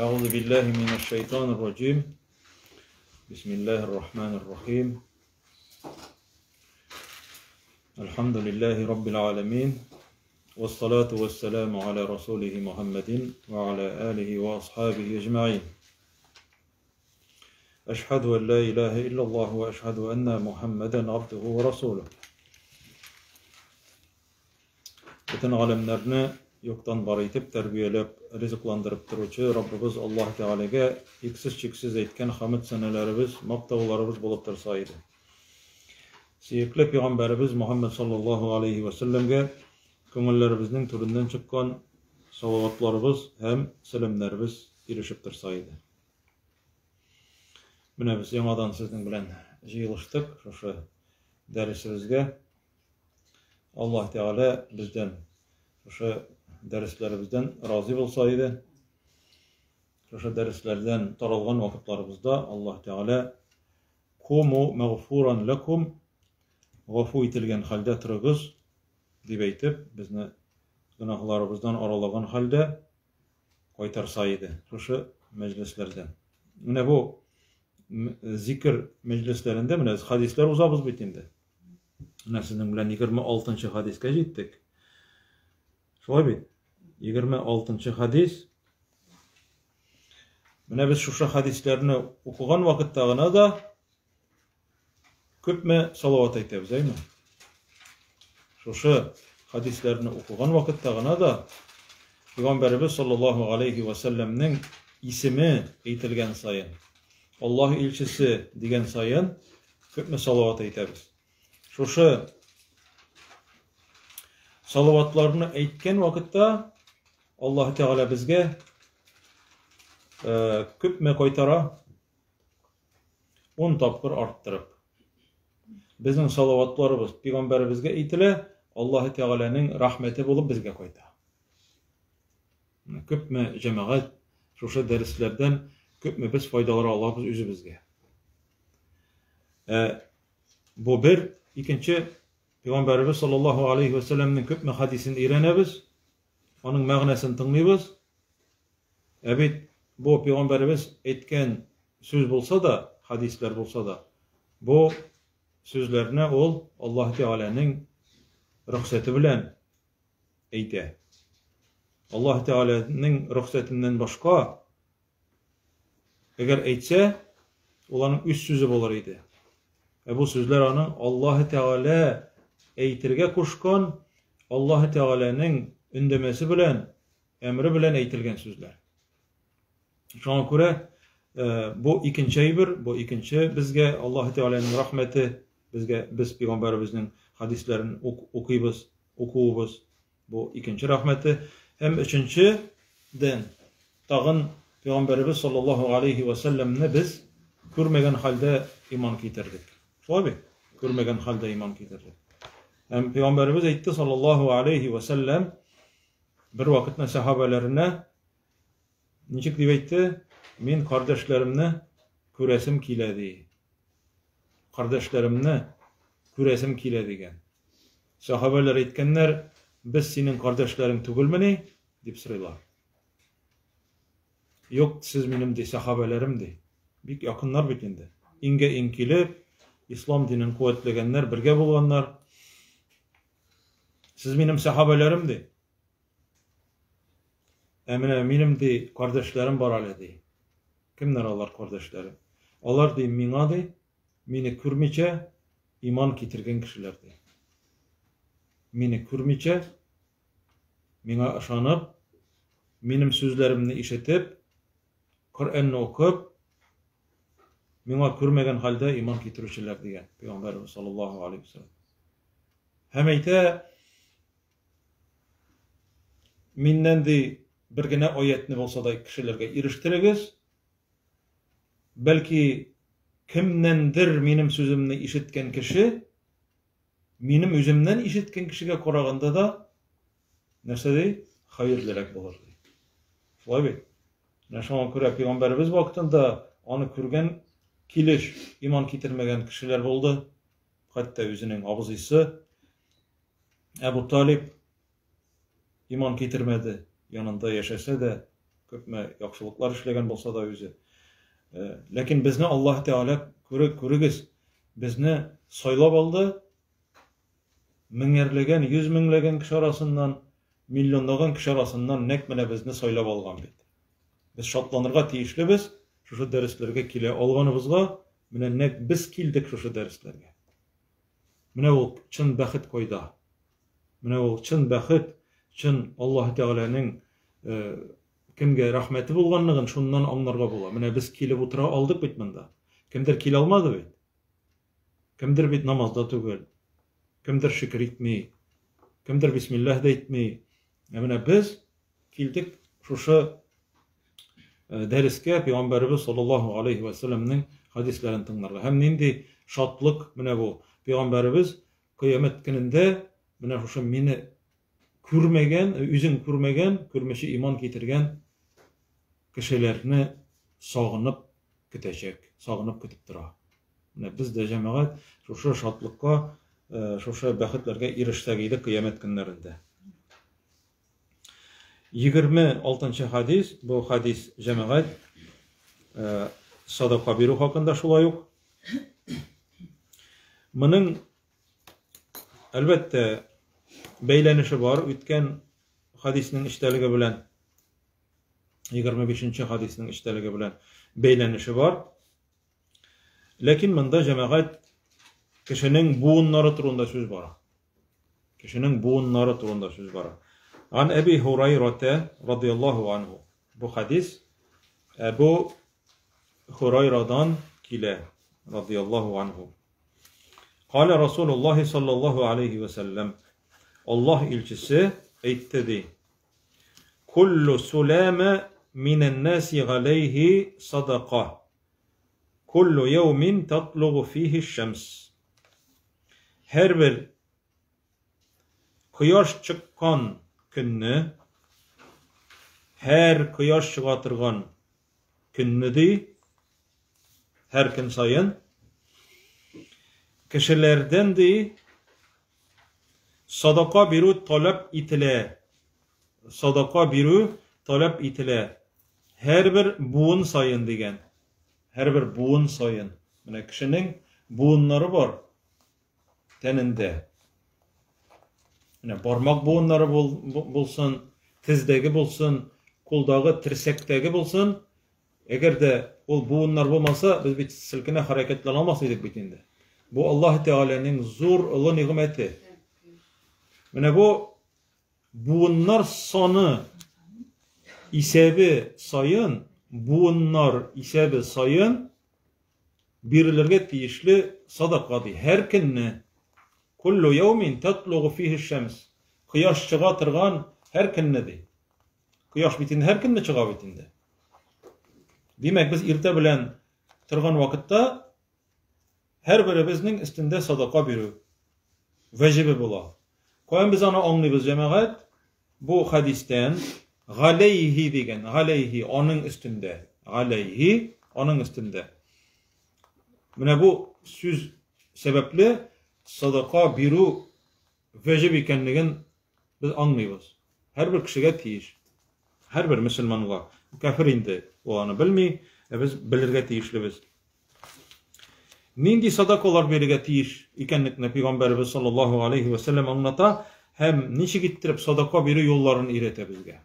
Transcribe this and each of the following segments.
أعوذ بالله من الشيطان الرجيم بسم الله الرحمن الرحيم الحمد لله رب العالمين والصلاة والسلام على رسوله محمد وعلى آله وأصحابه أجمعين أشهد أن لا إله إلا الله وأشهد أن محمدا عبده ورسوله Бөтен галәмнәрне юктан бар итеп, тәрбияләп, ризыкландырып торучы Раббыбыз Аллаһ Тәгаләгә иксез-чиксез әйткән хәмед-сәнәләребез, мактауларыбыз булып торса иде. Сөекле пәйгамбәребез Мухаммәд саллаллаһу алейһи вә сәлләмгә күңелләребезнең түреннән чыккан салаватларыбыз һәм сәламнәребез ирешеп торса иде. Менә без яңадан сезнең белән җыелыштык шушы дәресебезгә. Аллаһ Тәгалә бездән шушы дәресләребездән разый булса иде. Шушы дәресләрдән таралган вакытларыбызда Аллаһ Тәгалә куму мәгъфуран ләкум гафу ителгән хәлдә торыгыз дип әйтеп, безне гөнаһларыбыздан аралаган хәлдә кайтарса иде шушы мәҗлесләрдән. Менә бу зикер мәҗлесләрендә менә хадисләр узабыз бит инде. Менә сезнең белән 26 нчы хадискә җиттек. Шулай бит? 26 нчы хадис. Менә без шушы хадисләрне укыган вакытта гына да күпме салават әйтәбез, әйме? Шушы хадисләрне укыган вакытта гына да Пәйгамбәребез саллаллаһу алейхи ва сәлләмнең исеме әйтелгән саен, Аллаһ илчесе дигән саен Күпме салават әйтәбез. Шушы салаватларны әйткән вакытта Аллаһ Тәгалә безгә э, күпме кайтара? 10 тапкыр арттырып. Безнең салаватларыбыз пәйгамбәребезгә әйтелә, Аллаһ Тәгаләнең рәхмәте булып безгә кайта. Күпме җәмәгать шушы дәресләрдән күпме без файдалар алабыз үзебезгә. Ә, бу бер, икенче Пәйгамбәребез саллаллаһу алейхи ва сәлләмнең күпме хадисен өйрәнәбез, аның мәгънәсен тыңлыйбыз. Ә бит бу пәйгамбәребез әйткән сүз булса да, хадисләр булса да, бу сүзләрне ул Аллаһ Тәгаләнең рөхсәте белән әйтә. Аллаһ Тәгаләнең рөхсәтеннән башка әгәр әйтсә, ул аның үз сүзе булыр иде. Ә бу сүзләр аның Аллаһ Тәгалә әйтергә кушкан, Аллаһ Тәгаләнең өндәмәсе белән, әмре белән әйтелгән сүзләр. Шуңа күрә э, бу икенче әйбер, бу икенче безгә Аллаһ Тәгаләнең рәхмәте, безгә без пәйгамбәребезнең хадисләрен укыйбыз, укуыбыз, бу икенче рәхмәте. Һәм өченче дән тагын пәйгамбәребез саллаллаһу алейхи ва сәлләмне без күрмәгән хәлдә иман китердек. Шулай бит? Күрмәгән хәлдә иман китердек. Һәм пәйгамбәребез әйтте саллаллаһу алейхи ва сәлләм бер вакытны сәхабәләренә Ничек дип әйтте? Мин кардәшләремне күрәсем килә, ди. Кардәшләремне күрәсем килә дигән. Сәхабәләр әйткәннәр, без синең кардәшләрең түгелмени? дип сорыйлар. Юк, сез минем ди сәхабәләрем ди. Бик якыннар бит инде. Иңгә иң килеп, ислам динен куәтләгәннәр, бергә булганнар. Сез минем сәхабәләрем ди. Ә менә минем, ди, кардәшләрем бар әле, ди. Кемнәр алар кардәшләрем? Алар, ди, миңа, ди, мине күрмичә иман китергән кешеләр, ди. Мине күрмичә, миңа ышанып, минем сүзләремне ишетеп, Коръәнне укып, миңа күрмәгән хәлдә иман китерүчеләр дигән Пәйгамбәребез саллаллаһу алейһи вәсәлләм. Һәм әйтә, Миннән ди бер генә аятны булса да кешеләргә ирештерегез. Бәлки кемнәндер минем сүземне ишеткән кеше минем үземнән ишеткән кешегә караганда да нәрсә ди? Хәерлерәк булыр ди. Шулай бит? Менә шуңа күрә пәйгамбәребез вакытында аны күргән килеш иман китермәгән кешеләр булды. Хәтта үзенең абзыйсы Әбу Талиб иман китермәде, янында яшәсә дә, Күпме яхшылыклар эшләгән булса да үзе. Ләкин безне Аллаһ Тәгалә күрегез, безне сайлап алды. Меңәрләгән, йөз меңләгән кеше арасыннан, миллионлаган кеше арасыннан нәкъ менә безне сайлап алган бит. Без шатланырга тиешлебез, шушы дәресләргә килә алганыбызга, менә нәкъ без килдек шушы дәресләргә. Менә ул чын бәхет кайда? Менә ул чын бәхет, чын Аллаһ Тәгаләнең э, кемгә рәхмәте булганлыгын шуннан аңларга була. Менә без килеп утыра алдык бит монда. Кемдер килә алмады бит. Кемдер бит намазда түгел. Кемдер шөкер итми. Кемдер бисмиллаһ да әйтми. Ә менә без килдек шушы э, дәрескә пәйгамбәребез саллаллаһу алейхи ва сәлләмнең хадисләрен тыңларга. Һәм нинди шатлык менә бу. Пәйгамбәребез кыямәт көнендә менә шушы мине күрмәгән, үзен күрмәгән, күрмәче иман китергән кешеләрне сагынып көтәчәк, сагынып көтеп тора. Менә без дә җәмәгать шушы шатлыкка, э, шушы бәхетләргә ирешсәк иде кыямәт көннәрендә. 26 хадис, бу хадис җәмәгать э, садака бирү хакында шулай ук. Моның әлбәттә бәйләнеше бар үткән хадисның эчтәлеге белән. 25 хадисның эчтәлеге белән бәйләнеше бар. Ләкин монда җәмәгать кешенең буыннары турында сүз бара. Кешенең буыннары турында сүз бара. Ан Әби Һурайрата радияллаһу анһу. Бу хадис Әбу Һурайрадан килә радияллаһу анһу. Каля Расулуллаһи саллаллаһу алейхи ва сәлләм. Аллаһ илчесе әйтте ди. Куллу сулама минән наси галәйһи садака. Куллу яумин татлугу фихи шәмс. Һәрбер кояш чыккан көнне, һәр кояш чыга торган көнне ди, һәр көн саен кешеләрдән ди садака бирү таләп ителә. Садака бирү таләп ителә. Һәрбер буын саен дигән. Һәрбер буын саен. Менә кешенең буыннары бар тәнендә. Менә бармак буыннары бул, булсын, тездәге булсын, кулдагы, терсәктәге булсын. Әгәр дә ул буыннар булмаса, без бит селкенә хәрәкәтләнә алмас идек бит инде. Бу Аллаһ Тәгаләнең зур олы нигъмәте. Менә бу Буыннар саны исәбе саен, буыннар исәбе саен бирелергә тиешле садака ди. Һәр көнне куллу яумин татлугу фихи шәмс. Кояш чыга торган һәр көнне ди. Кояш бит инде һәр көнне чыга бит инде. Димәк, без иртә белән торган вакытта һәрберебезнең өстендә садака бирү вәҗибе була. Каян без аны аңлыйбыз, җәмәгать? Бу хәдистән галәйһи дигән, галәйһи аның өстендә, галәйһи аның өстендә. Менә бу сүз сәбәпле садака бирү вәҗиб икәнлеген без аңлыйбыз. Һәрбер кешегә тиеш. Һәрбер мөселманга. Кәфер инде ул аны белми, ә без белергә тиешлебез. Нинди садакалар бирергә тиеш икәнлекне пәйгамбәребез саллаллаһу алейхи ва сәлләм аңлата һәм ничек иттереп садака бирү юлларын өйрәтә безгә.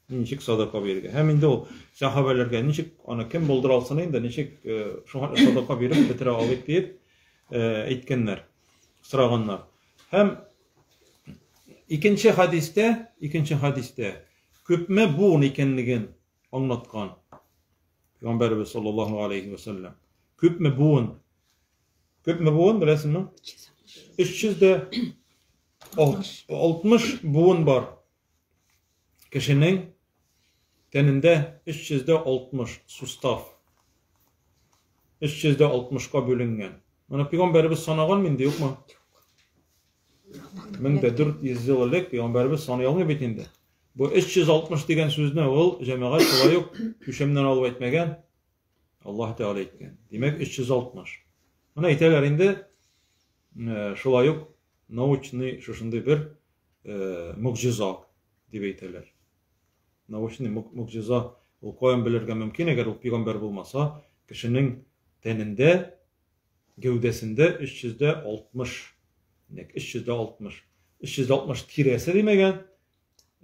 Ничек садака бирергә? Һәм инде ул сәхабәләргә ничек аны кем булдыра алсын инде, ничек э, шуңа садака биреп бетерә алыйк дип э, әйткәннәр, сораганнар. Һәм икенче хадистә, икенче хадистә күпме буын икәнлеген аңлаткан Пәйгамбәребез саллаллаһу алейхи ва сәлләм. Күпме буын? Күпме буын беләсеңме? 360 буын бар. Кешенең тәнендә 360 сустав. 360-ка бүленгән. Моны пәйгамбәребез санаган инде, юкмы? 1400 ел элек пәйгамбәребез саный алмый бит инде. Бу 360 дигән сүзне ул җәмәгать шулай ук түшәмнән алып әйтмәгән. Аллаһ Тәгалә әйткән. Димәк, 360. Моны әйтәләр инде э, шулай ук научный шушындый бер э, могҗиза дип әйтәләр. Научный могҗиза ул каян белергә мөмкин, әгәр ул пигамбәр булмаса, кешенең тәнендә, гәүдәсендә 360, нәкъ 360, 360 тирәсе димәгән,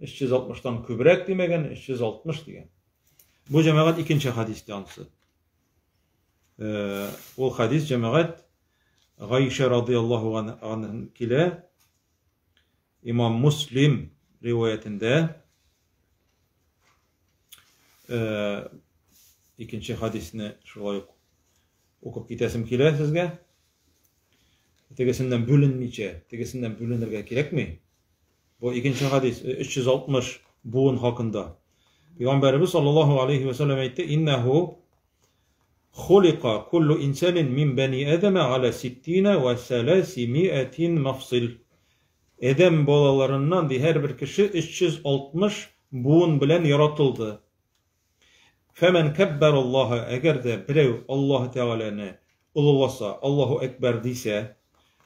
360-тан күбрәк димәгән, 360 дигән. Бу җәмәгать икенче хәдистә ансы. Ул хәдис җәмәгать Гайшә радыяллаһу анһа килә. Имам Муслим риваятендә икенче хәдисне шулай ук укып китәсем килә сезгә. Тегесеннән бүленмичә, тегесеннән бүленергә кирәкми. Бу икенче хәдис 360 буын хакында. Пәйгамбәребез саллаллаһу алейхи ва саллям әйтте: "Иннәһу хулика куллу инсанин мин бани адама аля ситтина ва саласимиатин мафсил." Адәм балаларыннан ди һәрбер кеше 360 буын белән яратылды. Фәмән кәббәраллаһа, әгәр дә берәү Аллаһы Тәгаләне олыласа, Аллаһу әкбәр дисә,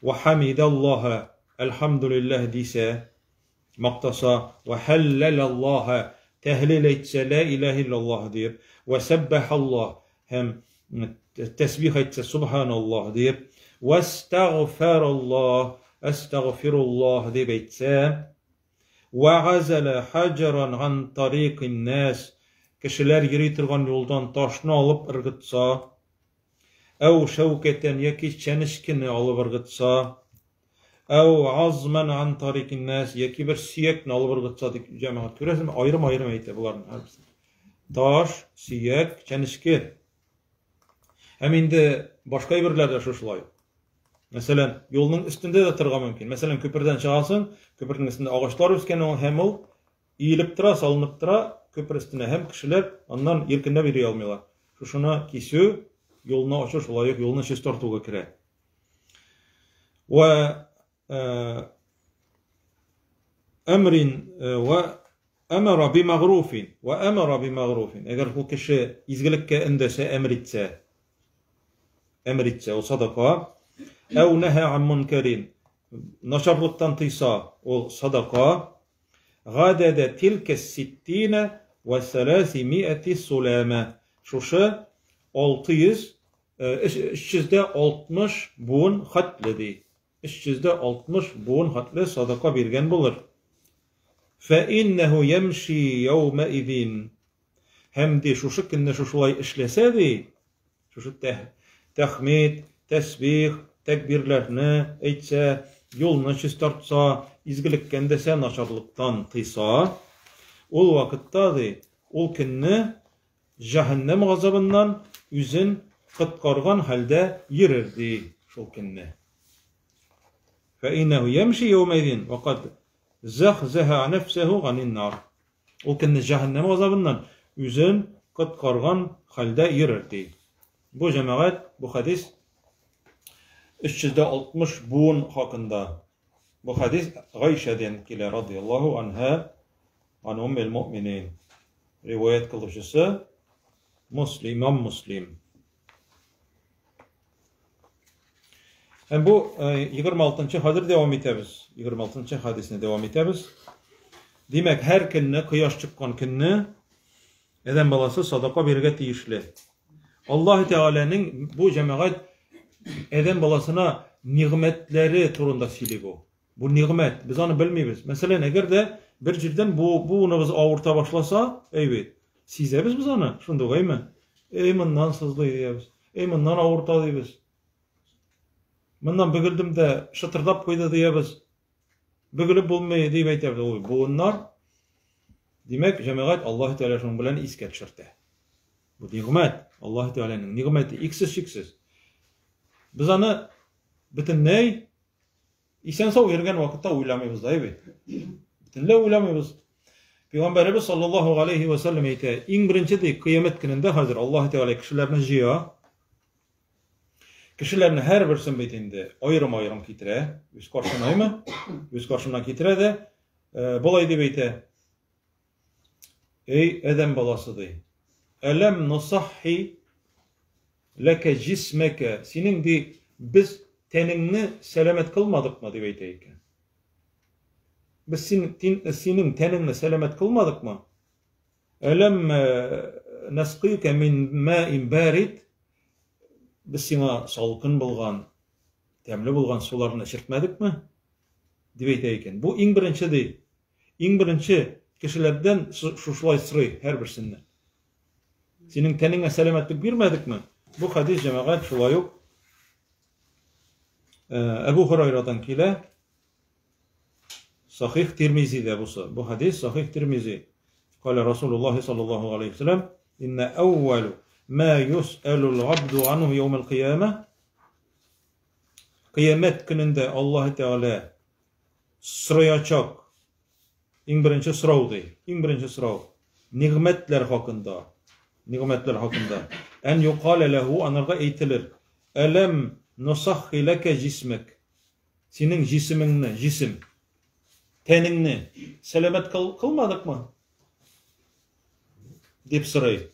вә хәмидәллаһа, әлхәмдүлилләһ дисә, мактаса, вә хәлләләллаһа, тәһлил әйтсә, лә иләһә иллаллаһ диеп, вә сәббәхаллаһ һәм тәсбих әйтсә, субханаллаһ диеп, вә әстәгъфәраллаһ, әстәгъфируллаһ дип әйтсә, Вә газәлә хаҗәран ган тарикин нәс, кешеләр йөри торган юлдан ташны алып ыргытса, әү шәүкәтән яки чәнечкене алып ыргытса, әү азман ган тарикин нәс яки бер сөякне алып ыргытса дип җәмәгать күрәсезме, аерым-аерым әйтә боларның һәрберсен. Таш, сөяк, чәнечке. Һәм инде башка әйберләр дә шушылай. Мәсәлән, юлның өстендә дә торырга мөмкин. Мәсәлән, күпердән чыгасың, күпернең өстендә агачлар үскән ул һәм ул иелеп тора, салынып тора күпер өстенә һәм кешеләр аннан иркенләп йөри алмыйлар. Шушыны кисү, юлны ачу шулай ук юлны чистартуга керә. Вә әмрин вә әмәра бимагруфин вә әмәра бимагруфин. Әгәр ул кеше изгелеккә өндәсә, әмер итсә, әмер итсә, ул садака. Әү нәһә ан мункарин. Начарлыктан тыйса, ул садака. Гадәдә тилкә ситтина вә сәләсимиәти суләмә. Шушы 600 360 буын хәтле ди. 360 буын хәтле садака биргән булыр. Фәиннәһу ямши яумәизин. Һәм ди, шушы көнне шушылай эшләсә ди, шушы тәхмид, тәсбих, тәкбирләрне әйтсә, юлны чистартса, изгелеккә өндәсә, начарлыктан тыйса, ул вакытта ди, ул көнне җәһәннәм газабыннан үзен коткарган хәлдә йөрер ди шул көнне. Фәиннәһу ямши яумәизин ва кад захзаха нәфсәһу ганин нар. Ул көнне җәһәннәм газабыннан үзен коткарган хәлдә йөрер ди. Бу җәмәгать, бу хәдис 360 буын хакында. Бу хәдис Гайшәдән килә радияллаһу анһа, ан уммил муъминин. Риваять кылучысы Муслим, имам Муслим. Һәм бу 26-нчы хәзер дәвам итәбез. 26-нчы хәдисне дәвам итәбез. Димәк, һәр көнне, кояш чыккан көнне адәм баласы садака бирергә тиешле. Аллаһ Тәгаләнең бу җәмәгать адәм баласына нигъмәтләре турында сөйли бу. Бу нигъмәт, без аны белмибез. Мәсәлән, әгәр дә бер җирдән бу буыныбыз авырта башласа, әй бит, сизәбез без аны, шундук, әйме? Эй, моннан сызлый диябез. Эй, моннан авырта дибез. Моннан бөгелдем дә шытырдап куйды диябез. Бөгелеп булмый дип әйтәбез. Ул буыннар. Димәк, җәмәгать Аллаһ Тәгалә шуның белән искә төшертә. Бу нигъмәт, Аллаһ Тәгаләнең нигъмәте иксез-чиксез. Без аны бөтенләй исән-сау йөргән вакытта уйламыйбыз да бит. Бөтенләй уйламыйбыз. Пәйгамбәребез саллаллаһу алейхи ва саллям әйтә, иң беренче ди, кыямәт көнендә хәзер Аллаһ Тәгалә кешеләрне җыя. Кешеләрне һәрберсен бит инде аерым-аерым китерә, үз каршына, әйме? Үз каршына китерә дә, э, болай дип әйтә. Эй, адәм баласы ди. Әләм нусаххи ләкә җисмәкә. Синең ди, без тәнеңне сәламәт кылмадыкмы дип әйтә икән. Без син, тин, синең тәнеңне сәламәт кылмадыкмы? Әләм насқыйка мин маин барид, без сиңа салкын булган, тәмле булган суларны эчертмәдекме? Дип әйтә икән. Бу иң беренче ди. Иң беренче кешеләрдән шушылай сорый һәрберсеннән. Синең тәнеңә сәламәтлек бирмәдекме? Бу хәдис җәмәгать шулай ук Әбу Хурайрадан килә. Сахих Тирмизидә бусы. Бу хәдис Сахих Тирмизи. Каля Расулуллаһи саллаллаһу алейхи ва саллям, "Инна әүвәлу ма юс'алул абду анху яумал кыяма" Кыямәт көнендә Аллаһ Тәгалә сораячак. Иң беренче сорау ди. Иң беренче сорау. Нигъмәтләр хакында. Нигъмәтләр хакында. Ән юкалә ләһу анарга әйтелер. Әләм нусаххи ләкә җисмәк. Синең җисемеңне, җисем, тәнеңне сәламәт кылмадыкмы? Дип сорый.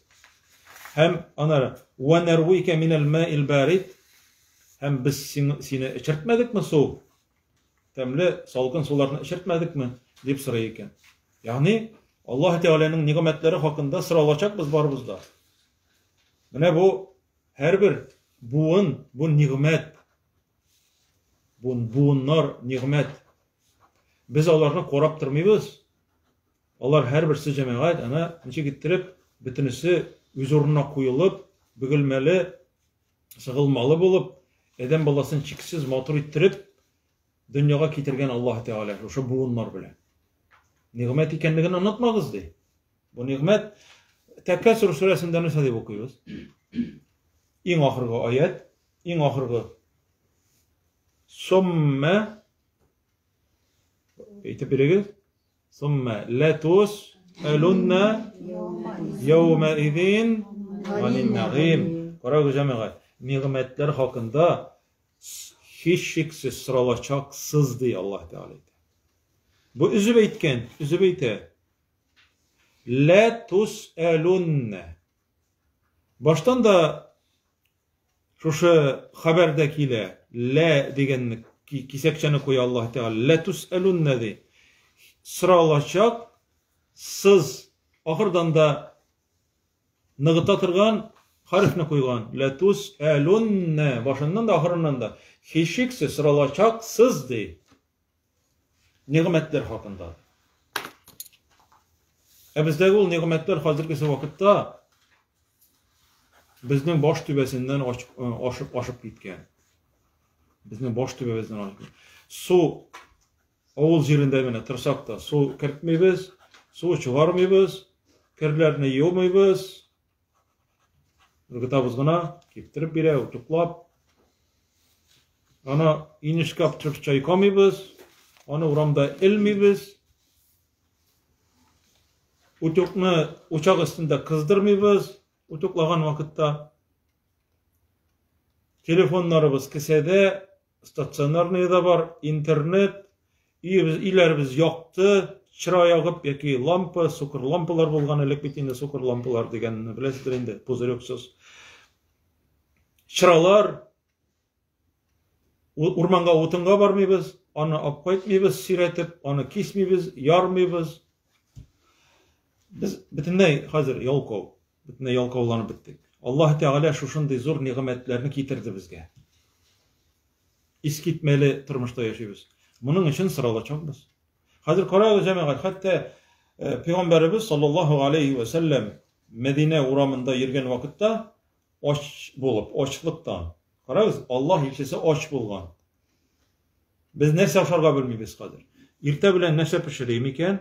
Һәм анары ва нарвика минәл маил барид һәм без сине эчертмәдекме су? Тәмле салкын суларны эчертмәдекме? Дип сорый икән. Ягъни Аллаһ Тәгаләнең нигъмәтләре хакында соралачакбыз барыбыз да. Менә бу һәрбер буын бу нигъмәт. Бу буыннар нигъмәт. Без аларны карап тормыйбыз. Алар һәрберсе җәмәгать, ана ничек иттереп, бөтенесе үз урынына куелып, бөгелмәле, сыгылмалы булып, адәм баласын чиксез матур иттереп, дөньяга китергән Аллаһ Тәгалә шушы буыннар белән. Нигъмәт икәнлеген онытмагыз ди. Бу нигъмәт Тәкәсүр сүрәсендә нәрсә дип укыйбыз? Иң ахыргы аят, Иң ахыргы. Сумма әйтеп бирегез. Сумма латус алунна яума идин ганин нагим. Карагыз, җәмәгать, нигъмәтләр хакында һичшиксез соралачаксыз, ди Аллаһ Тәгалә. Бу өзеп әйткән, өзеп әйтә. Ла тусалунна. Баштан да Шушы хәбәр дә килә. Лә дигәнне кисәкчәне куя Аллаһ Тәгалә. Лә тусәлүннә ди. Соралачак сыз ахырдан да ныгыта торган хәрефне куйган. Лә тусәлүннә башыннан да ахырыннан да. Һичшиксез соралачак сыз ди. Нигъмәтләр хакында. Ә бездәге ул нигъмәтләр хәзергесе вакытта безнең баш түбәсеннән ашып ашып киткән. Безнең баш түбәбездән ашып. Су авыл җирендә генә торсак та су кертмибез, су чыгармыйбыз, керләрне юмыйбыз. Ыргытабыз гына, киптереп бирә, утуклап. Аны инешкә алып төшеп чайкамыйбыз, аны урамда элмибез. Утюгны учак өстендә кыздырмыйбыз, утюглаган вакытта. Телефоннарыбыз кесәдә, стационарный да бар, интернет, өебез, өйләребез якты, чыра ягып яки лампа, сукыр лампалар булган элек бит инде сукыр лампалар дигәнне беләсездер инде, пузырексыз. Чыралар, Урманга утынга бармыйбыз, аны алып кайтмыйбыз сөйрәтеп, аны кисмибез, ярмыйбыз. Без бөтенләй хәзер ялкау, бөтенләй ялкауланып беттек. Аллаһ Тәгалә шушындый зур нигъмәтләрне китерде безгә. Искитмәле тормышта яшибез. Моның өчен соралачакбыз. Хәзер карагыз, җәмәгать, хәтта э, пәйгамбәребез саллаллаһу алейхи ва сәлләм Мәдинә урамында йөргән вакытта Ач булып, ачлыктан. Карагыз, Аллаһ илчесе ач булган. Без нәрсә ашарга белмибез хәзер. Иртә белән нәрсә пешерим икән?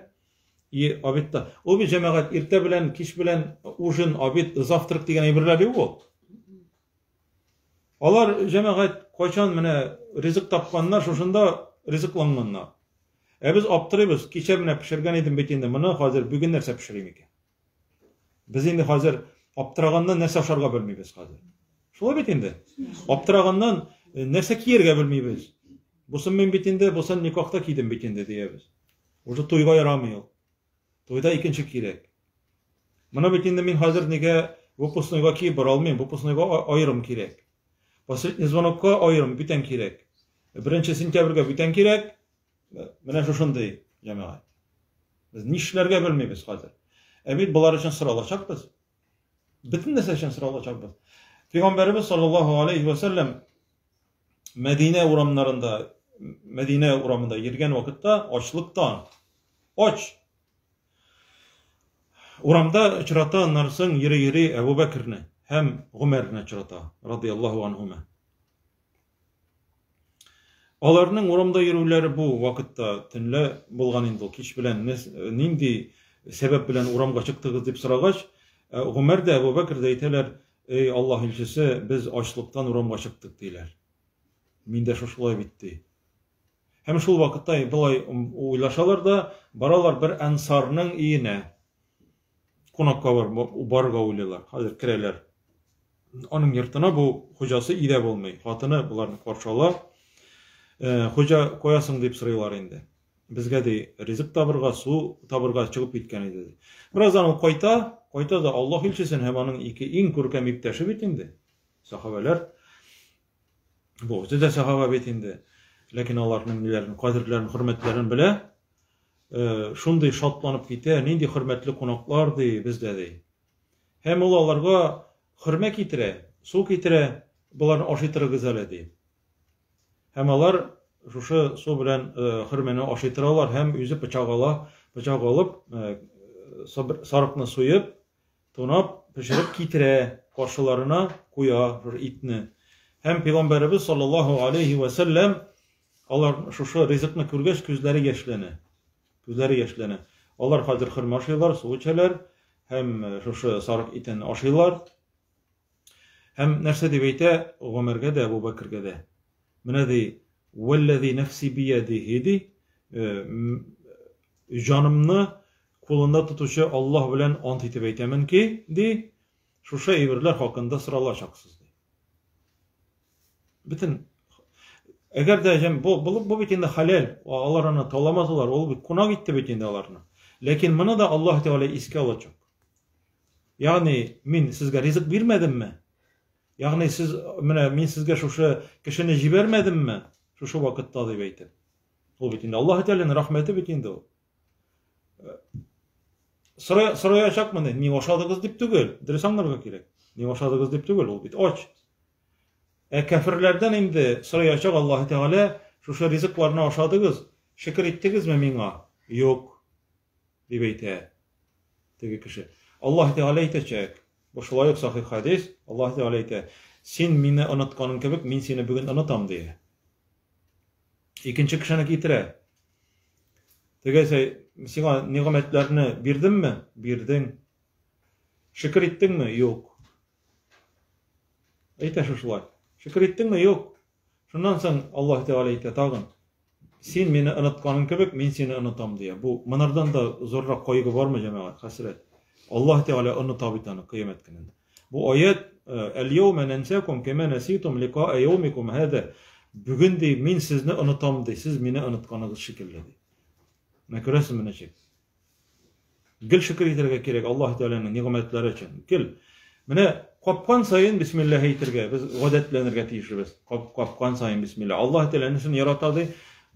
И обедта. Ул бит җәмәгать иртә белән, кич белән ужин, обед, завтрак дигән әйберләр юк ул. Алар җәмәгать кайчан менә ризык тапканнар, шушында ризыкланганнар. Ә без аптырыйбыз, кичә менә пешергән идем бит инде моны, хәзер бүген нәрсә пешерим икән? Без инде хәзер аптыраганнан нәрсә ашарга белмибез хәзер. Шулай бит инде. Аптыраганнан э, нәрсә кияргә белмибез. Бусын мин бит инде, бусын никахта кидем бит инде диябез. Уже туйга ярамый ул. Туйда икенче кирәк. Моны бит инде мин хәзер нигә выпускнойга киеп бара алмыйм, выпускнойга аерым кирәк. Последний звонокка аерым бүтән кирәк. Беренче сентябрьгә бүтән кирәк. Менә шушындый җәмәгать. Без нишләргә белмибез хәзер. Ә бит болар өчен соралачакбыз. Бөтен нәрсә өчен соралачакбыз. Пәйгамбәребез саллаллаһу алейхи ва сәлләм Мәдинә урамнарында, Мәдинә урамында йөргән вакытта ачлыктан ач урамда очрата, аннан соң йөри-йөри Әбу Бәкерне һәм Гомәрне очрата, радияллаһу анһума. Аларның урамда йөрүләре бу вакытта төнлә булган инде ул, кич белән нинди сәбәп белән урамга чыктыгыз дип сорагач, Гомәр дә, Әбу Бәкер дә әйтәләр, Эй, Аллаһ илчесе, без ачлыктан урамга чыктык, диләр. Мин дә шушылай бит, ди. Һәм шул вакытта болай уйлашалар да, баралар бер әнсарның өенә. Кунакка барырга уйлыйлар. Хәзер керәләр. Аның йортына бу хуҗасы өйдә булмый. Хатыны боларны каршы ала. Э, хуҗа каясың дип сорыйлар инде. Безгә ди ризык табырга, су табырга чыгып киткән иде. Бераздан ул кайта, кайта да Аллаһ илчесен һәм аның ике иң күркәм иптәше бит инде. Сахабәләр. Бу үзе дә сахаба бит инде. Ләкин аларның ниләрен, кадерләрен, хөрмәтләрен белә. Э, шундый шатланып китә, нинди хөрмәтле кунаклар ди бездә ди. Һәм ул аларга хөрмә китерә, су китерә, боларны ашый торыгыз әле ди. Һәм алар шушы су белән э, хөрмәне ашый торалар һәм үзе пычак ала, пычак алып, э, сарыкны суеп, тунап, пешереп китерә, каршыларына куя шушы итне. Һәм пәйгамбәребез саллаллаһу алейхи ва сәлләм алар шушы ризыкны күргәч күзләре яшьләнә. Күзләре яшьләнә. Алар хәзер хөрмә ашыйлар, су эчәләр һәм э, шушы сарык итен ашыйлар. Һәм нәрсә дип әйтә Гомәргә дә, Әбу Бәкергә дә? Менә ди, вәлләзи нәфси биядиһи ди, э, җанымны кулында тотучы Аллаһ белән ант итеп әйтәмен ки, ди, шушы әйберләр хакында соралачаксыз, ди. Бөтен әгәр дә җәм бу, бу, бу бит инде хәләл, алар аны таламадылар, ул бит кунак итте бит инде аларны. Ләкин моны да Аллаһ Тәгалә искә алачак. Ягъни мин сезгә ризык бирмәдемме? Ягъни сез менә мин сезгә шушы кешене җибәрмәдемме? Шушы вакытта дип әйтеп. Ул бит инде Аллаһ Тәгаләнең рәхмәте бит инде ул. Сорай, сораячакмын, ни ашадыгыз дип түгел, дөрес аңларга кирәк. Ни ашадыгыз дип түгел, ул бит ач. Ә кәферләрдән инде сораячак Аллаһ Тәгалә, шушы ризыкларны ашадыгыз, шөкер иттегезме миңа? Юк, дип әйтә теге кеше. Аллаһ Тәгалә әйтәчәк, бу шулай ук сахих хәдис, Аллаһ Тәгалә әйтә, син мине онытканың кебек, мин сине бүген онытам, дия. Икенче кешене китерә. Теге әйтә, сиңа нигъмәтләрне бирдемме? Бирдең. Шөкер иттеңме? Юк. Әйтә шушылай. Шөкер иттеңме? Юк. Шуннан соң Аллаһ Тәгалә әйтә тагын, син мине онытканың кебек, мин сине онытам, дия. Бу монардан да зуррак кайгы бармы, җәмәгать, хәсрәт? Аллаһ Тәгалә оныта бит аны кыямәт көнендә. Бу аят Әл-яума нәнсәкум кама нәситум ликаа яумикум һәдә. Бүген ди, мин сезне онытам ди, сез мине онытканыгыз шикелле ди. Менә күрәсезме ничек? Гел шөкер итәргә кирәк Аллаһ Тәгаләнең нигъмәтләре өчен. Гел. Менә капкан саен бисмиллаһ әйтергә без гадәтләнергә тиешбез. Кап, капкан саен бисмилла. Аллаһ Тәгалә несен ярата ди,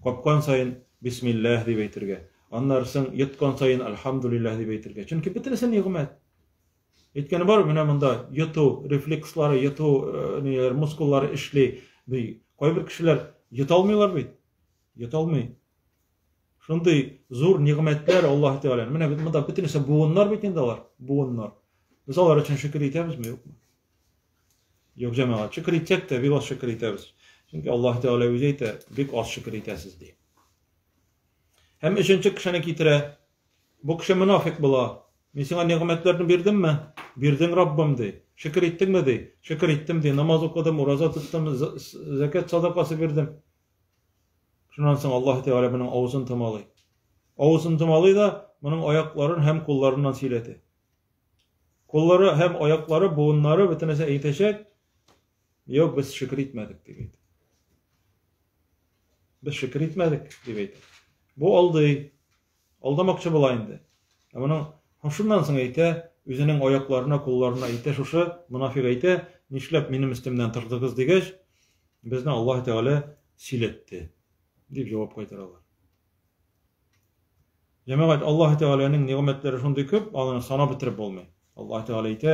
капкан саен бисмиллаһ дип әйтергә. Аннары соң йоткан саен альхамдулиллаһ дип әйтергә. Чөнки бөтенесе нигъмәт. Әйткәне бар, менә монда йоту рефлекслары, йоту э, ниләр, мускуллары эшли. Кайбер кешеләр йота алмыйлар бит. Йота алмый. Шундый зур нигъмәтләр Аллаһ Тәгаләнең. Менә бит монда бөтенесе буыннар бит инде алар, буыннар. Без алар өчен шөкер итәбезме, юкмы? Юк, җәмәгать, шөкер итсәк тә, бик аз шөкер итәбез. Чөнки Аллаһ Тәгалә үзе әйтә, бик аз шөкер итәсез ди. Һәм өченче кешене китерә. Бу кеше монафик була. Мин сиңа нигъмәтләрне бирдемме? Бирдең, Раббым, ди. Шөкер иттеңме, ди. Шөкер иттем, ди. Намаз укыдым, ураза тоттым, зәкят садакасы бирдем. Шуннан соң Аллаһ Тәгалә моның авызын томалый. Авызын томалый да, моның аякларын һәм кулларыннан сөйләтә. Куллары һәм аяклары, буыннары бөтенесе әйтәчәк, юк, без шөкер итмәдек, дип әйтә. Без шөкер итмәдек, дип әйтә. Бу алдый. Алдамакчы була инде. Ә моның шуннан соң әйтә, үзенең аякларына, кулларына әйтә шушы монафик әйтә, нишләп минем өстемнән тордыгыз дигәч, безне Аллаһ Тәгалә сөйләтте, дип җавап кайтаралар. Җәмәгать, Аллаһ Тәгаләнең нигъмәтләре шундый күп, аларны санап бетереп булмый. Аллаһ Тәгалә әйтә: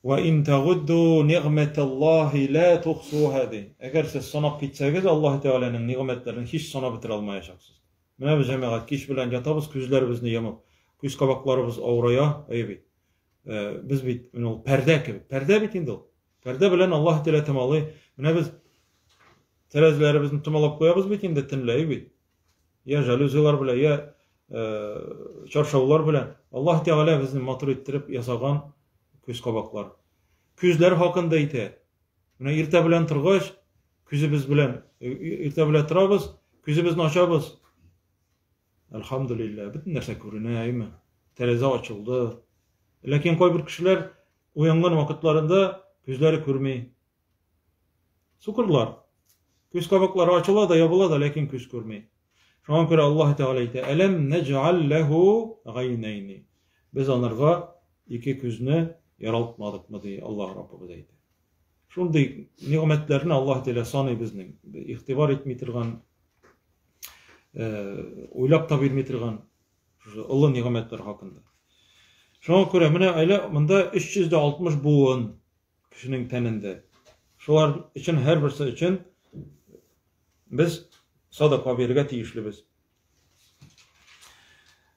"Ва ин тагудду нигъмәталлаһи ла тухсуха" ди. Әгәр сез санап китсәгез, Аллаһ Тәгаләнең нигъмәтләрен һич санап бетерә алмаячаксыз. Менә без җәмәгать кич белән ятабыз, күзләребезне йомып, күз кабакларыбыз авырая, әйе бит. Э, без бит менә ул пәрдә кебек. Пәрдә бит инде ул. Пәрдә белән Аллаһ Тәгалә томалый. Менә без тәрәзәләребезне томалап куябыз бит инде төнлә, әйе бит. Я жалюзилар белән, я э, чаршаулар белән. Аллаһ Тәгалә безне матур иттереп ясаган күз кабаклар. Күзләр хакында әйтә. Менә иртә белән торгач, күзебез белән э, иртә белән торабыз, күзебезне ачабыз. Әлхәмдүлилләһ, бөтен нәрсә күренә, әйме? Тәрәзә ачылды. Ләкин кайбер кешеләр уянган вакытларында күзләре күрми. Сукырлар. Күз кабаклары ачыла да, ябыла да, ләкин күз күрми. Шуңа күрә Аллаһ Тәгалә әйтә: "Әләм нәҗ'ал ләһу гайнәйни." Без анарга ике күзне яралтмадыкмы, ди Аллаһ Раббыбыз әйтә. Шундый нигъмәтләрне Аллаһ Тәгалә саный безнең. Игътибар итми торган, э, уйлап та бирми торган шушы олы нигъмәтләр хакында. Шуңа күрә менә әле монда 360 буын кешенең тәнендә. Шулар өчен һәрберсе өчен без садака бирергә тиешлебез.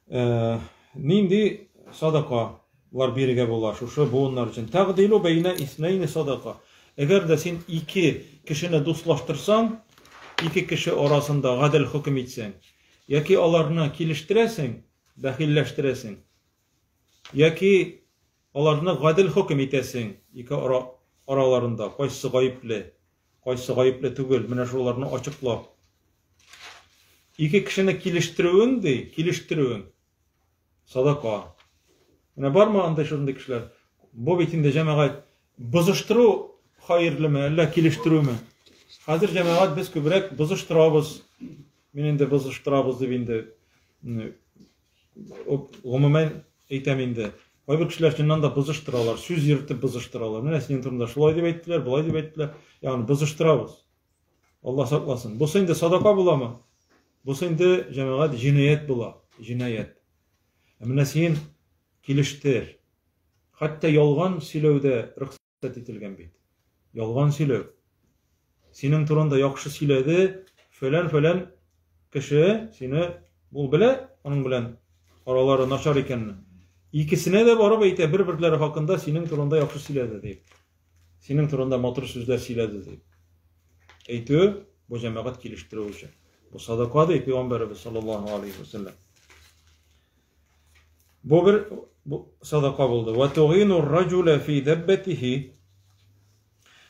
Э, нинди садакалар бирергә була шушы буыннар өчен? Тәгъдилу бәйнә иснәйни садака. Әгәр дә син ике кешене дуслаштырсаң, ике кеше арасында гадел хөкем итсәң, яки аларны килештерәсең, бәхилләштерәсең, яки Аларны гадел хөкем итәсең, ике ара араларында кайсысы гаепле, кайсысы гаепле түгел, менә шуларны ачыклап. Ике кешене килештерүең, ди, килештерүең, садака. Менә бармы андый шундый кешеләр? Бу бит инде җәмәгать бозыштыру хәерлеме, әллә килештерүме? Хәзер җәмәгать без күбрәк бозыштырабыз. Мин инде бозыштырабыз дип инде гомумән әйтәм инде. Кайбер кешеләр чыннан да бозыштыралар, сүз йөртеп бозыштыралар. Менә синең турында шулай дип әйттеләр, болай дип әйттеләр. Ягъни бозыштырабыз. Алла сакласын. Бусы инде садака буламы? Бусы инде җәмәгать җинаять була, җинаять. Ә менә син килештер. Хәтта ялган сөйләүдә рөхсәт ителгән бит. Ялган сөйләү. Синең турында яхшы сөйләде, фәлән-фәлән кеше сине ул белә, аның белән аралары начар икәнне. Икесенә дә барып әйтә, бер-берләре хакында синең турында яхшы сөйләде дип. Синең турында матур сүзләр сөйләде дип. Әйтү бу җәмәгать килештерү өчен. Бу садака ди пәйгамбәребез саллаллаһу алейхи ва сәлләм. Бу бер садака булды. Ва тугину раҗула фи даббатихи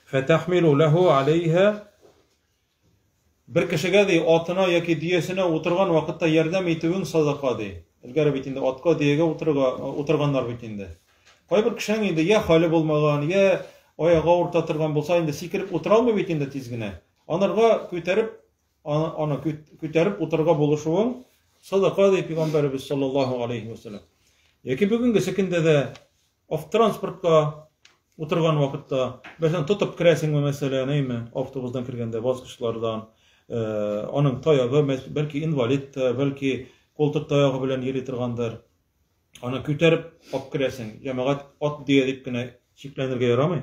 фатахмилу лаху алейха. Бер кешегә ди атына яки дөясенә утырган вакытта ярдәм итүең садака ди. Элгәре бит инде атка, дөягә утырга утырганнар бит инде. Кайбер кешенең инде я хәле булмаган, я аягы авырта торган булса инде сикереп утыра алмый бит инде тиз генә. Анарга күтәреп аны күтәреп утырырга булышуың садака ди пәйгамбәребез саллаллаһу алейхи вәсәлләм. Яки бүгенгесе көндә дә автотранспортка утырган вакытта, мәсәлән, тотып керәсеңме, мәсәлән, әйме, автобусдан кергәндә баскычлардан, э, аның таягы, бәлки инвалид та, бәлки култык таягы белән йөри торгандыр. Аны күтәреп алып керәсең. Җәмәгать ат дия дип кенә чикләнергә ярамый.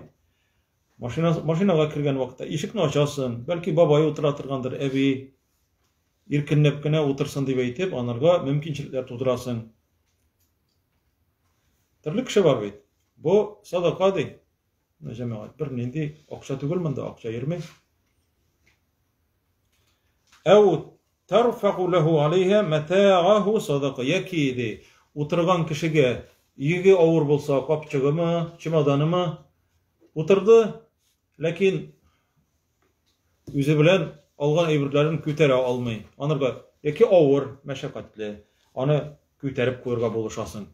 Машина, машинага кергән вакытта ишекне ачасың, бәлки бабай утыра торгандыр, әби иркенләп кенә утырсын дип әйтеп, анарга мөмкинчелекләр тудырасың. Төрле кеше бар бит. Бу садака ди. Җәмәгать, бер нинди акча түгел монда, акча йөрми. Әу тарфагу лаху алейха матагаху садака. Яки ди, утырган кешегә йөге авыр булса, капчыгымы, чемоданымы, Утырды, ләкин үзе белән алган әйберләрен күтәрә алмый. Анырга яки авыр, мәшәкатьле, аны күтәреп куярга булышасың.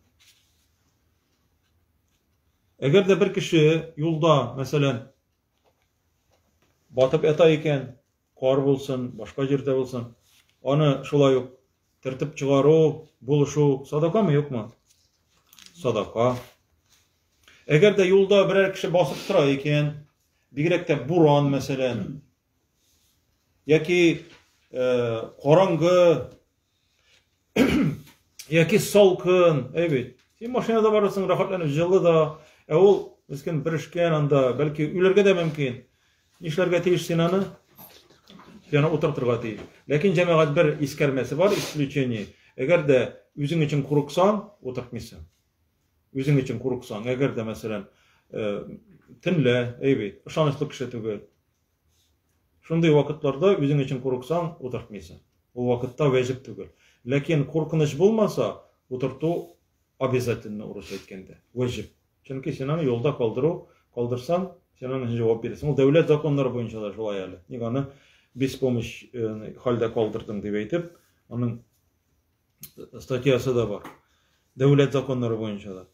Әгәр дә бер кеше юлда, мәсәлән, батып ята икән, кар булсын, башка җирдә булсын, аны шулай ук тертеп чыгару, булышу садакамы, юкмы? Садака. Әгәр дә юлда берәр кеше басып тора икән, бигрәк тә буран, мәсәлән, яки э, караңгы, Яки салкын, әй бит. Син машинада барасың, рәхәтләнеп җылы да, ә ул мескен бөрешкән анда, бәлки үләргә дә мөмкин. Нишләргә тиеш син аны? Син аны утыртырга тиеш. Ләкин җәмәгать бер искәрмәсе бар, исключение. Әгәр дә үзең өчен курыксаң, утыртмыйсың. Үзең өчен курыксаң, әгәр дә, мәсәлән, э, төнлә, әй бит, ышанычлы кеше түгел. Шундый вакытларда үзең өчен курыксаң, утыртмыйсың. Ул вакытта вәҗеп түгел. Ләкин куркыныч булмаса, утырту обязательно, урысча әйткәндә, вәҗеп. Чөнки син аны юлда калдыру, калдырсаң, син аның өчен җавап бирәсең. Ул дәүләт законнары буенча да шулай әле. Ник аны беспомощь э, хәлдә калдырдың дип әйтеп, аның статьясы да бар. Дәүләт законнары буенча да.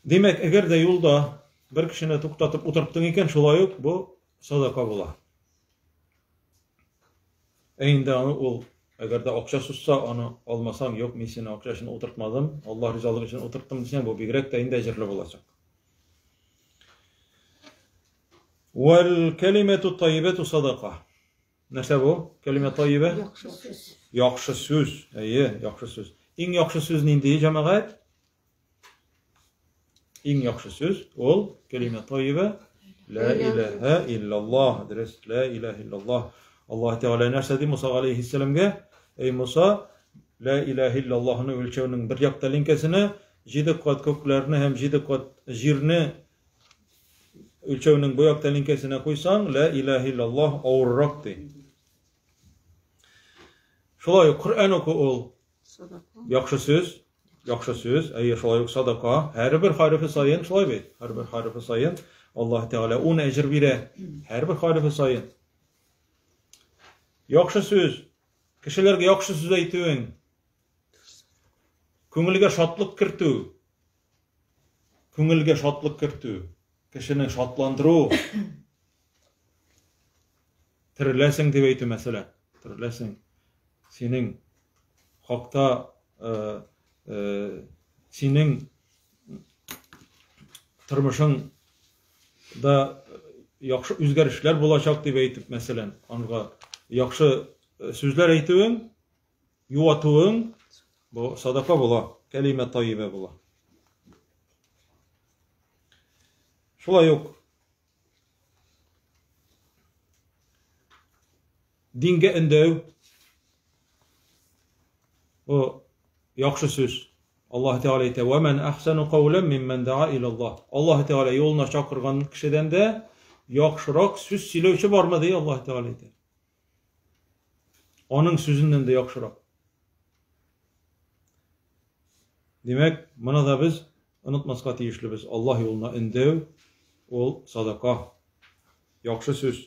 Димәк, әгәр дә юлда бер кешене туктатып утырттың икән, шулай ук бу садака була. Ә инде аны ул әгәр дә акча сузса, аны алмасаң, юк, мин сине акча өчен утыртмадым, Аллаһ ризалыгы өчен утырттым дисәң, бу бигрәк тә инде әҗерле булачак. Вәл кәлимәту тайибәту садака. Нәрсә бу? Кәлимә тайибә? Яхшы сүз. Яхшы сүз. Әйе, яхшы сүз. Иң яхшы сүз нинди, җәмәгать? Иң яхшы сүз ул кәлимә тайибә. Ла илаһа иллаллаһ. Дөрес, ла илаһа иллаллаһ. Аллаһ Тәгалә нәрсә ди Муса алейһиссәламгә? Эй Муса, ла илаһа иллаллаһны үлчәүнең бер як тәлинкәсенә җиде кат күкләрне һәм җиде кат җирне Үлчәүнең бу як тәлинкәсенә куйсаң, лә илаһ иллаллаһ авыррак ди. Шулай ук Коръән уку ул яхшы сүз, яхшы сүз, әйе, шулай ук садака. Һәрбер хәрефе саен шулай бит. Һәрбер хәрефе саен Аллаһ Тәгалә ун әҗер бирә. Һәрбер хәрефе саен. Яхшы сүз, кешеләргә яхшы сүз әйтүең, күңелгә шатлык кертү, Күңелгә шатлык кертү, кешене шатландыру. Тереләсең дип әйтү, мәсәлән, тереләсең. Синең хакта э, э, синең тормышың да яхшы үзгәрешләр булачак дип әйтеп, мәсәлән, анга яхшы э, сүзләр әйтүең Юатуың бу садака була, кәлимә тайибә була. Шулай ук дингә өндәү бу яхшы сүз. Аллаһ Тәгалә әйтә: "Ва ман ахсану каулан мимман да'a иля Аллаһ". Аллаһ Тәгалә юлына чакырган кешедән дә яхшырак сүз сөйләүче бармы, ди Аллаһ Тәгалә әйтә. Аның сүзеннән дә яхшырак. Димәк, моны да без онытмаска тиешлебез. Аллаһ юлына өндәү ул садака. Яхшы сүз.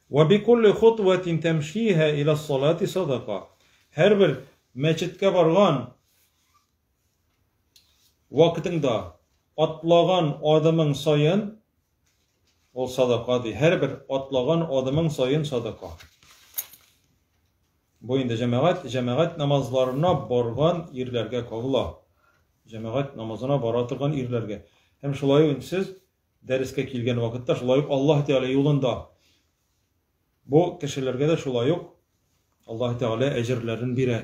Ва бикулли хутватин тамшиха ила салати садака. Һәрбер мәчеткә барган вакытыңда атлаган адымың саен Ул садака ди. Һәрбер атлаган адымың саен садака. Бу инде җәмәгать, җәмәгать намазларына барган ирләргә кагыла. Җәмәгать намазына бара торган ирләргә. Һәм шулай ук сез дәрескә килгән вакытта шулай ук Аллаһ Тәгалә юлында бу кешеләргә дә шулай ук Аллаһ Тәгалә әҗерләрен бирә.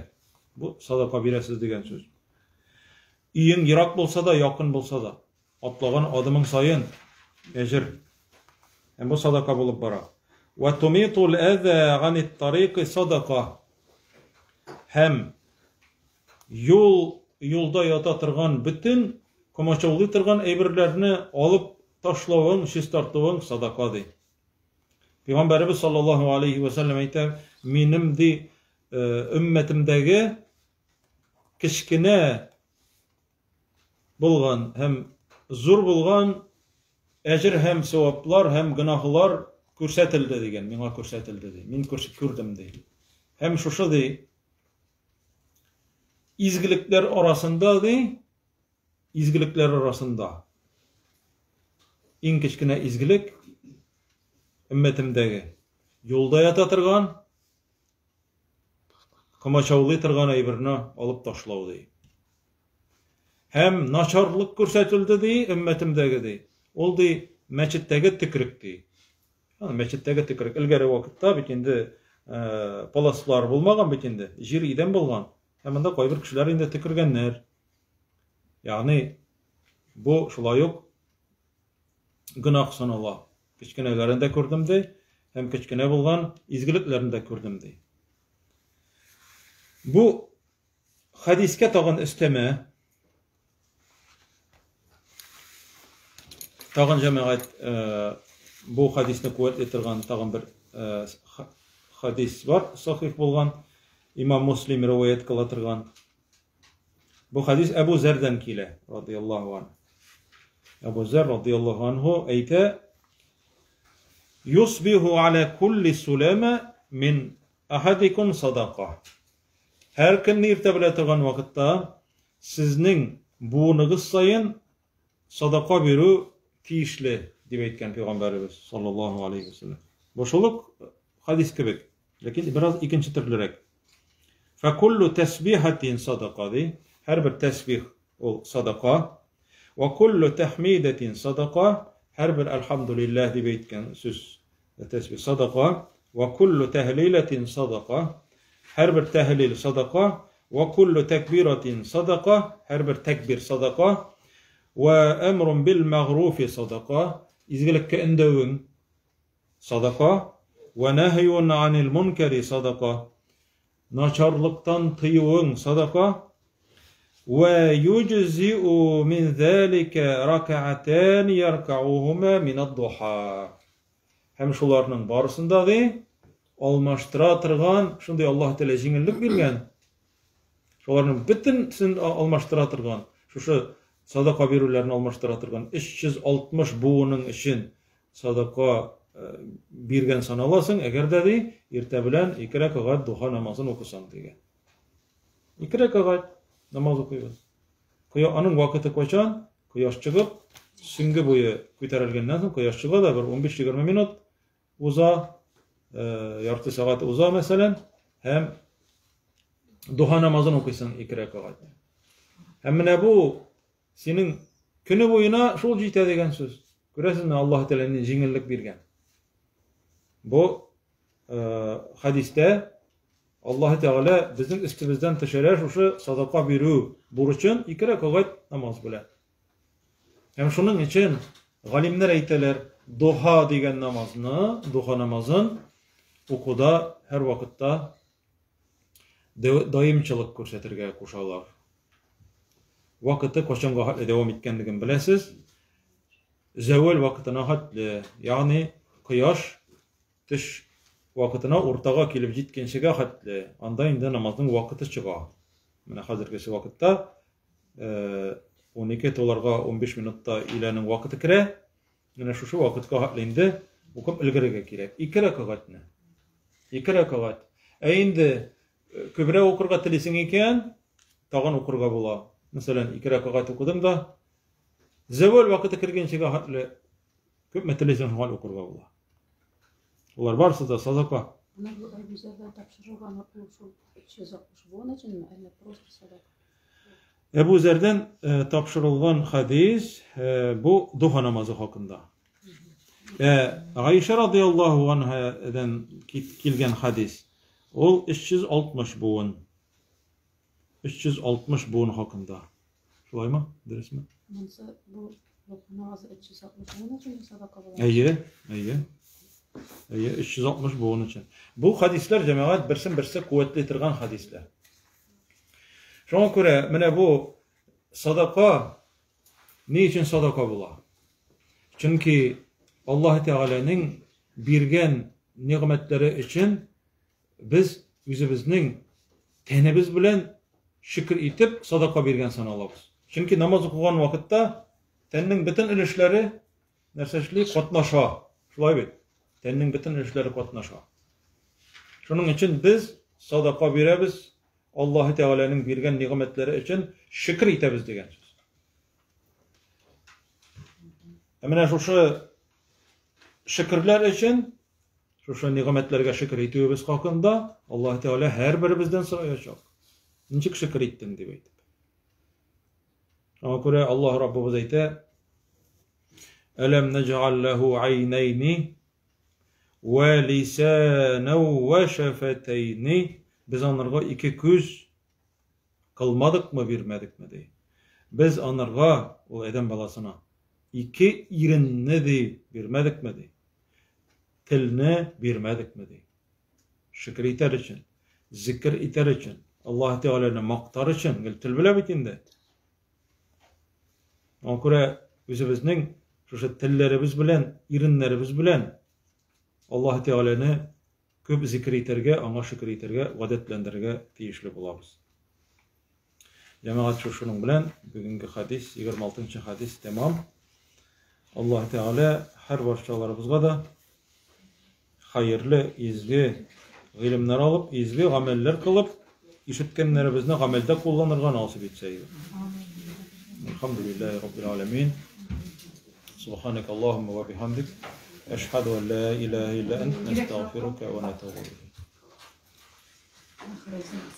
Бу садака бирәсез дигән сүз. Өең ерак булса да, якын булса да. Атлаган адымың саен әҗер. Һәм бу садака булып бара. Ва тумитул әзә ганит тарикы садака. Һәм юл юлда ята торган бөтен комачаулый торган әйберләрне алып ташлавың, чистартуың садака ди. Пәйгамбәребез саллаллаһу алейхи ва сәлләм әйтә, минем ди э, өммәтемдәге кечкенә булган һәм зур булган әҗер һәм саваплар һәм гөнаһлар күрсәтелде дигән, миңа күрсәтелде ди. Мин күрдем ди. Һәм шушы ди изгелекләр арасында ди, изгелекләр арасында иң кечкенә изгелек өммәтемдәге юлда ята торган комачаулый торган әйберне алып ташлау ди. Һәм начарлык күрсәтелде ди, өммәтемдәге ди. Ул ди мәчеттәге төкрек ди. Мәчеттәге төкрек. Элгәре вакытта бит инде паласлар булмаган бит инде, җир идән булган. Һәм анда кайбер кешеләр инде төкергәннәр. Ягъни бу шулай ук гөнаһ санала. Кечкенәләрен дә күрдем ди, һәм кечкенә булган изгелекләрен дә күрдем ди. Бу хәдискә тагын өстәмә Тагын җәмәгать бу хәдисне куәтли торган тагын бер хәдис бар, сахих булган, имам Муслим риваять кыла торган. Бу хәдис Әбу Зәрдән килә, радияллаһу анһу. Әбу Зәр радияллаһу анһу әйтә: Юсбиху аля кулли сулама мин ахадикум садака. Һәр көнне иртә белә торган вакытта сезнең буыныгыз саен садака бирү тиешле, дип әйткән пәйгамбәребез саллаллаһу алейхи вәсәлләм. Бу шул ук хадис кебек, ләкин бераз икенче төрлерәк. Фәкуллу тәсбихатин садака ди. Һәрбер тәсбих ул садака. Ва куллу тәхмидәтин садака. Һәрбер әлхәмдулилләһ дип әйткән сүз тәсбих садака. Ва куллу тәһлиләтин садака. Һәрбер тәһлил садака. Ва куллу тәкбиратин садака. Һәрбер тәкбир садака. Ва әмрун бил мәгъруфи садака. Изгелеккә өндәвең садака. Ва нәһйун анил мункари садака. Начарлыктан тыюың садака. Ва юҗзиу мин залика ракаатан яркаухума мин ад-духа. Һәм шуларның барысын да ди алмаштыра торган шундый Аллаһ Тәгалә җиңеллек биргән. Шуларның бөтенсен алмаштыра торган, шушы садака бирүләрне алмаштыра торган 360 буының өчен садака биргән саналасың, әгәр дә ди иртә белән ике рәкәгать духа намазын укысаң дигән. Ике рәкәгать намаз укыйбыз. Аның вакыты кайчан? Кояш чыгып, сөңге буе күтәрелгәннән соң кояш чыга да бер 15-20 минут уза, ярты сәгать уза мәсәлән, һәм духа намазын укыйсың ике рәкәгать. Һәм менә бу синең көне буена шул җитә дигән сүз. Күрәсезме, Аллаһ Тәгалә җиңеллек биргән. Бу хәдистә Аллаһ Тәгалә безнең өстебездән төшерә шушы садака бирү бурычын ике рәкәгать намаз белән. Һәм шуның өчен галимнәр әйтәләр, духа дигән намазны, духа намазын укуда һәр вакытта даимчылык күрсәтергә кушалар. Вакыты кайчанга хәтле дәвам иткәнлеген беләсез. Зәвәл вакытына хәтле, ягъни кояш Төш вакытына уртага килеп җиткәнчегә хәтле, анда инде намазның вакыты чыга. Менә хәзергесе вакытта 12 туларга 15 минутта өйләнең вакыты керә. Менә шушы вакытка хәтле инде укып өлгерергә кирәк. Ике рәкәгатьне. Ике рәкәгать. Ә инде күбрәк укырга телисең икән, тагын укырга була. Мәсәлән, ике рәкәгать укыдың да, зәвәл вакыты кергәнчегә хәтле күпме телисең, шуңа укырга була. Улар барысы да садака. Менә бу Әбү Зәрдән тапшырылган ул шул 360 буын өченме, әллә просто садака? Әбү Зәрдән тапшырылган хәдис бу духа намазы хакында. Гайшә радияллаһу анһадан килгән хәдис. Ул 360 буын. 360 буын хакында. Шулаймы? Дөресме? Монысы бу намазы 360 буын өчен садака була. Әйе, әйе. Әйе, 360 буын өчен. Бу хадисләр җәмәгать берсен-берсе куәтли торган хадисләр. Шуңа күрә менә бу садака ни өчен садака була? Чөнки Аллаһ Тәгаләнең биргән нигъмәтләре өчен Без үзебезнең тәнебез белән шөкер итеп садака биргән саналабыз. Чөнки намаз укыган вакытта тәннең бөтен өлешләре нәрсә эшли? Катнаша. Шулай бит? Тәннең бөтен өлешләре катнаша. Шуның өчен без садака бирәбез, Аллаһы Тәгаләнең биргән нигъмәтләре өчен шөкер итәбез дигән сүз. Ә менә шушы шөкерләр өчен Шушы нигъмәтләргә шөкер итүебез хакында Аллаһ Тәгалә һәрберебездән сораячак. Ничек шөкер иттең дип әйтеп. Шуңа күрә Аллаһ Раббыбыз әйтә: Әләм наҗ'ал лаху айнайни Вә лисанәү вә шәфәтәйни. Без анарга ике күз кылмадыкмы, бирмәдекме, ди. Без анарга, ул адәм баласына, ике иренне, ди, бирмәдекме, ди. Телне бирмәдекме, ди. Шөкер итәр өчен, зикер итәр өчен, Аллаһ Тәгаләне мактар өчен, гел тел белә бит инде. Аңа күрә үзебезнең шушы телләребез белән, иреннәребез белән Аллаһ Тәгаләне күп зикер итәргә, аңа шөкер итәргә гадәтләндерергә тиешле булабыз. Җәмәгать, шушының белән бүгенге хадис, 26 хадис тәмам. Аллаһ Тәгалә һәр барчаларыбызга да хәерле, изге гыйлемнәр алып, изге гамәлләр кылып, ишеткәннәребезне гамәлдә кулланырга насыйп итсә иде. Әлхәмдүлилләһи раббил аламин. Субханак Аллаһумма ва бихамдик. Әшһәду ан ла илаһа илля ант, нәстәгъфирука ва натубу илейк. Ахырызыбыз.